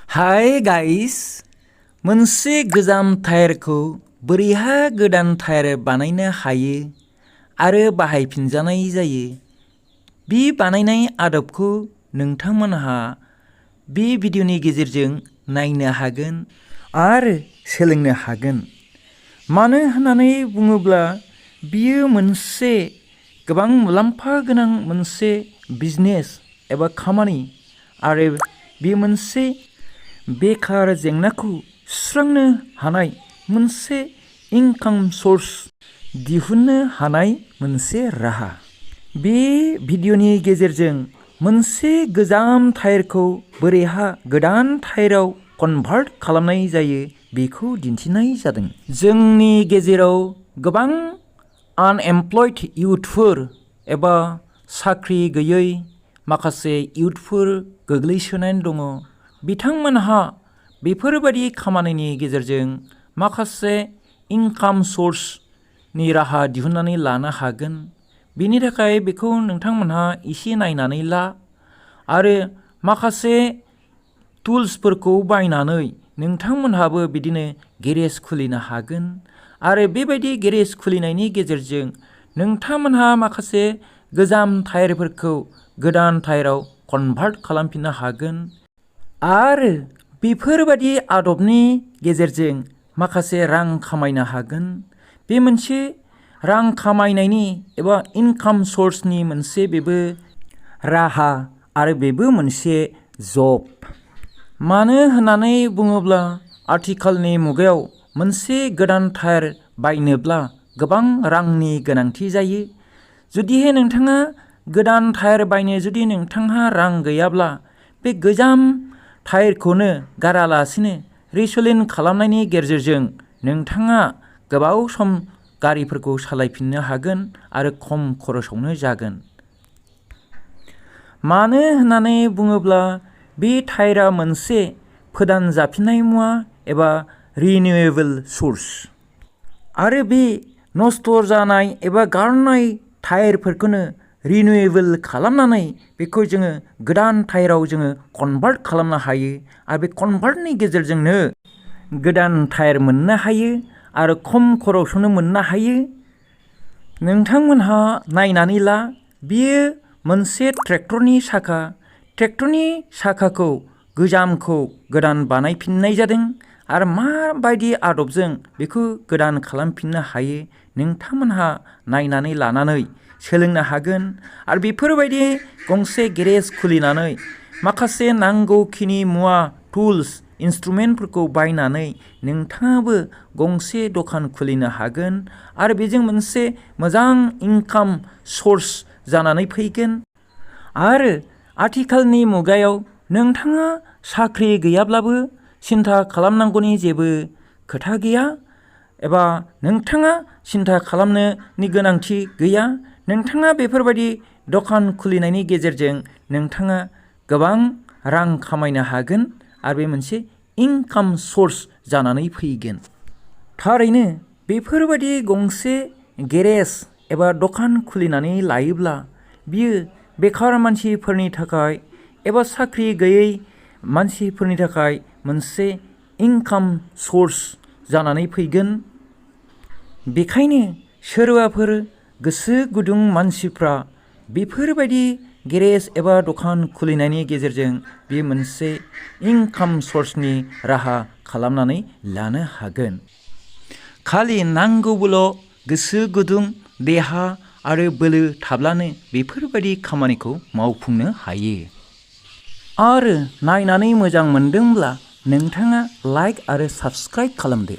Hi guys, मोनसे गोजाम टायारखौ बोरैहाय गोदान टायार बानायनो हायो आरो बाहायफिनजानाय जायो। बे बानायनाय आदबखौ नोंथांमोनहा बे भिडिअनि गेजेरजों नायनो हागोन आरो सोलोंनो हागोन। मानो होननानै बुङोब्ला बियो मोनसे गोबां मुलाम्फा गोनां मोनसे बिजनेस एबा खामानि आरो बे मोनसे बेखार जेंनाखौ सुस्रांनो हानाय मोनसे इनकाम सर्स दिहुननो हानाय मोनसे राहा। बे भिडिअनि गेजेरजों मोनसे गोजाम टायारखौ बोरैहाय गोदान टायाराव कनभार्ट खालामनाय जायो बेखौ दिन्थिनाय जादों। जोंनि गेजेराव गोबां आनएमप्लयड इयुथफोर एबा साख्रि गैयै माखासे इयुथफोर गोग्लैसोनानै दङ। बिथांमोनहा बेफोरबायदि खामानिनि गेजेरजों माखासे इनकाम सर्सनि राहा दिहुननानै लानो हागोन। बेनि थाखाय बेखौ नोंथांमोनहा एसे नायनानै ला आरो माखासे टुल्सफोरखौ बायनानै नोंथांमोनहाबो बिदिनो गेरेज खुलिनो हागोन आरो बेबायदि गेरेज खुलिनायनि गेजेरजों नोंथांमोनहा माखासे गोजाम टायारफोरखौ गोदान टायाराव कनभार्ट खालामफिननो हागोन आरो बेफोरबायदि आदबनि गेजेरजों माखासे रां खामायनो हागोन। बे मोनसे रां खामायनायनि एबा इनकाम सर्सनि मोनसे बेबो राहा आरो बेबो मोनसे जब। मानो होननानै बुङोब्ला आथिखालनि मुगायाव मोनसे गोदान टायार बायनोब्ला गोबां रांनि गोनांथि जायो। जुदिहाय नोंथाङा गोदान टायार बायनो जुदि नोंथांहा रां गैयाब्ला बे गोजाम टायारखौनो गारालासिनो रिसलिन खालामनायनि गेजेरजों नोंथाङा गोबाव सम गारिफोरखौ सालायफिननो हागोन आरो खम खरसावनो जागोन। मानो होननानै बुङोब्ला बे टायारा मोनसे फोदानजाफिननाय मुवा एबा रिनिउएबल सर्स आरो बे नस्थ' जानाय एबा गारनाय टायारफोरखौनो रिनिउएबल खालामनानै बेखौ जोङो गोदान टायाराव जोङो कनभार्ट खालामनो हायो आरो बे कनभार्टनि गेजेरजोंनो गोदान टायार मोननो हायो आरो खम खरसावनो मोननो हायो। नोंथांमोनहा नायनानै ला, बियो मोनसे ट्रेक्टरनि साखा। ट्रेक्टरनि साखाखौ गोजामखौ गोदान बानायफिननाय जादों आरो माबायदि आदबजों बेखौ गोदान खालामफिननो हायो नोंथांमोनहा नायनानै लानानै सोलोंनो हागोन आरो बेफोरबायदि गंसे गेरेज खुलिनानै माखासे नांगौखिनि मुवा टुल्स इन्सट्रुमेन्टफोरखौ बायनानै नोंथाङाबो गंसे दखान खुलिनो हागोन आरो बेजों मोनसे मोजां इनकाम सर्स जानानै फैगोन। आरो आथिखालनि मुगायाव नोंथाङा साख्रि गैयाब्लाबो सिन्था खालामनांगौनि जेबो खोथा गैया एबा नोंथाङा सिन्था खालामनोनि गोनांथि गैया। नोंथाङा बेफोरबायदि दखान खुलिनायनि गेजेरजों नोंथाङा गोबां रां खामायनो हागोन आरो बे मोनसे इनकाम सर्स जानानै फैगोन। थारैनो बेफोरबायदि गंसे गेरेज एबा दखान खुलिनानै लायोब्ला बियो बेखार मानसिफोरनि थाखाय एबा साख्रि गैयै मानसिफोरनि थाखाय मोनसे इनकाम सर्स जानानै फैगोन। बेखायनो सोरबाफोर गोसो गुदुं मानसिफ्रा बेफोरबायदि गेरेज एबा दखान खुलिनायनि गेजेरजों बे मोनसे इनकाम सर्सनि राहा खालामनानै लानो हागोन। खालि नांगौबोल' गोसो गुदुं देहा आरो बोलो थाब्लानो बेफोरबायदि खामानिखौ मावफुंनो हायो। आरो नायनानै मोजां मोनदोंब्ला नोंथाङा लाइक आरो साबस्क्राइब खालामदो।